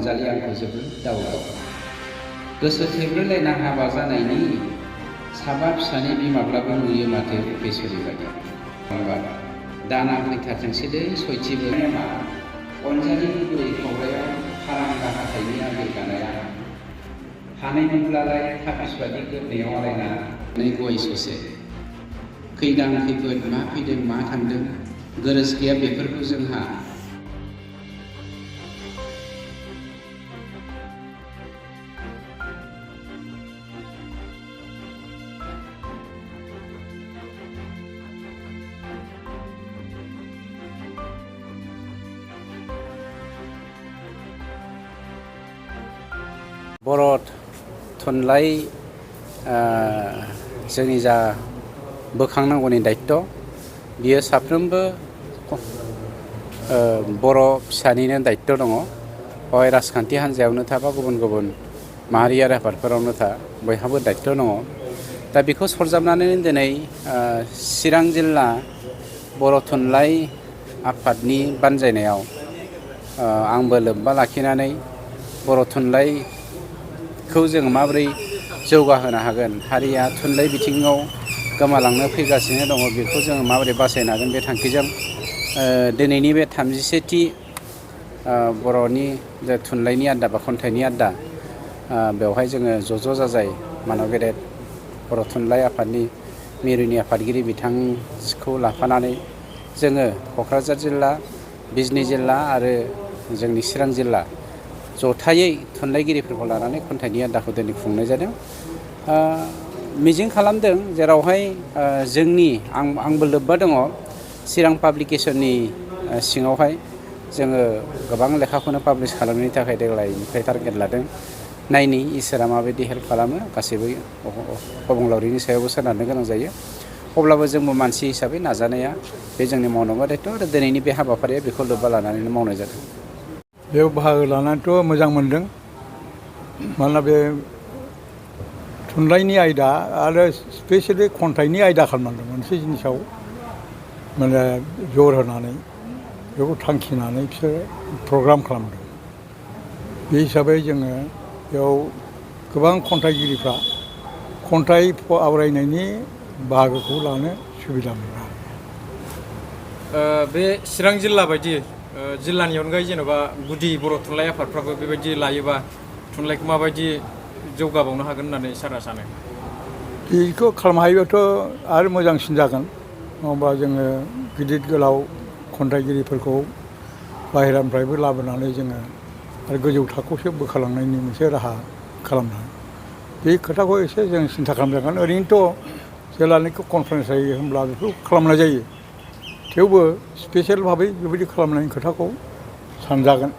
अनजालि आंखौ जोबोद दावराव गोसो थेब्रेलायना हाबा जानायनि साबा फिसानि बिमाब्लाबो नुयो माथो बेसरि बायदि दाना फैथारथोंसैलै सयथिबो मा अनजालिनि गुरै खावलायाव फारांगा हाथाइनि आबिर गानाया हानायमोनब्लालाय थापिस बादि गोदनायाव आलायना नै गय ससे खैदां खैफोद मा फैदों मा थांदों गोरोस गैया बेफोरखौ जोंहा बर' थुनलाइ जोंनि जा बोखांनांगौनि दायित्व बियो साफ्रोमबो बर' फिसानिनो दायित्व दङ हय राजखान्थि हान्जायावनो था बा गुबुन गुबुन माहारियारि आफादफोरावनो था बयहाबो दायित्व दङ दा बेखौ सरजाबनानै दिनै चिरां जिल्ला बर' थुनलाइ आफादनि बानजायनायाव आंबो लोब्बा लाखिनानै बर' थुनलाइखौ जों माबोरै जौगाहोनो हागोन हारिया थुनलाइ बिथिङाव गोमालांनो फैगासिनो दङ बेखौ जोङो माबोरै बासायनो हागोन बे थांखिजों दिनैनि बे 37थि बर'नि जे थुनलाइनि आड्डा बा खन्थाइनि आड्डा बेवहाय जोङो ज' जाजाय मानव गेदेर बर' थुनलाइ आफादनि मिरुनि आफादगिरि बिथांखौ लाफानानै जोङो क'क्राझार जिल्ला बिजनी जिल्ला आरो जोंनि चिरां जिल्ला जथायै थुनलाइगिरिफोरखौ लानानै खन्थाइनि आड्डाखौ दिनै खुंनाय जादों मिजिं खालामदों जेरावहाय जोंनि आंबो लोब्बा दङ चिरां पाब्लिकेसननि सिङावहाय जोङो गोबां लेखाखौनो पाब्लिश खालामनायनि थाखाय देग्लायनिफ्राय टारगेट लादों नायनि इसोरा माबायदि हेल्प खालामो गासैबो अबंलावरिनि सायावबो सोनारनो गोनां जायो अब्लाबो जोंबो मानसि हिसाबै नाजानाया बे जोंनि मावनांगौ दायित्व आरो दिनैनि बे हाबाफारिया बेखौ लोब्बा लानानैनो मावनाय जादों बेयाव बाहागो लानानैथ' मोजां मोनदों मानोना बे थुनलाइनि आयदा आरो स्पेसियेलि खन्थाइनि आयदा खालामनांदों मोनसे जिनिसाव माने जर होनानै बेखौ थांखिनानै बिसोरो प्रग्राम खालामदों बे हिसाबै जोङो बेयाव गोबां खन्थाइगिरिफ्रा खन्थाइ आवरायनायनि बाहागोखौ लानो सुबिदा मोनदों बे चिरां जिल्ला बायदि जिल्लानि अनगायै जेन'बा गुदि बर' थुनलाइ आफादफ्राबो बेबायदि लायोबा थुनलाइखौ माबायदि जौगाबावनो हागोन होननानै सारा सानो बेखौ खालामनो हायोबाथ' आरो मोजांसिन जागोन नङाबा जोङो गिदिर गोलाव खन्थाइगिरिफोरखौ बाहेरानिफ्रायबो लाबोनानै जोङो आरो गोजौ थाखोआवसो बोखालांनायनि मोनसे राहा खालामनो बे खोथाखौ एसे जों सिन्था खालामनांगोन ओरैनोथ' जेब्लानाखि कनफारेन्स जायो होमब्ला बेखौ खालामनाय जायो थेवबो स्पेसियेल भाबै बेबायदि खालामनायनि खोथाखौ सानजागोन